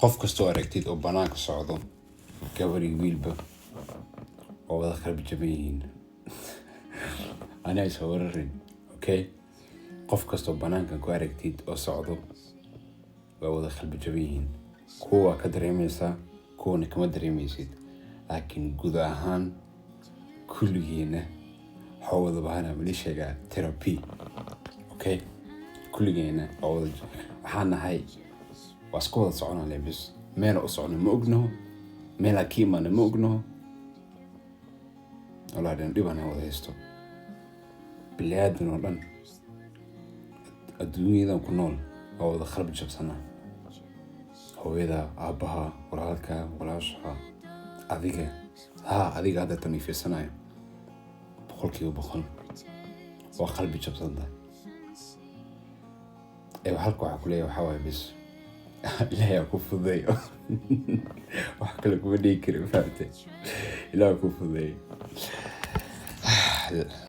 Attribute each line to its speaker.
Speaker 1: Qof kastoo aragtid oo banaanka socdo, gabar iyo wiilba, waa wada qalbi jaban yihiin. Anaa is wararin, okay? Qof kastoo banaankan ku aragtid oo socdo waa wada qalbi jaban yihiin. Kuwa waa ka dareemaysaa, kuwana kama dareemaysid, laakiin guud ahaan kulligeena waxaa wada baahana mali sheegaa therapy, okay? Kulligeena waa wada waxaan nahay, waa isku wada soconaa bis. Meela u socno ma ognaho, meelaa ka imaana ma ognaho. Wallahi dhan dhibana wada haysto. Biniaadan oo dhan adduunyadan ku nool waa wada qalbi jabsanaa. Hooyada, aabbaha, walaalka, walaasha, adiga, haa, adiga hadda tan fiirsanayo, 100% waa qalbi jabsanta. Ee halka waxaa kuleeyahay waxaa waaye bis, Ilaahay ha ku fududeeyo. Wax kale kuma dhihi kari, fahamtay? Ilaahay ha ku fududeeyo.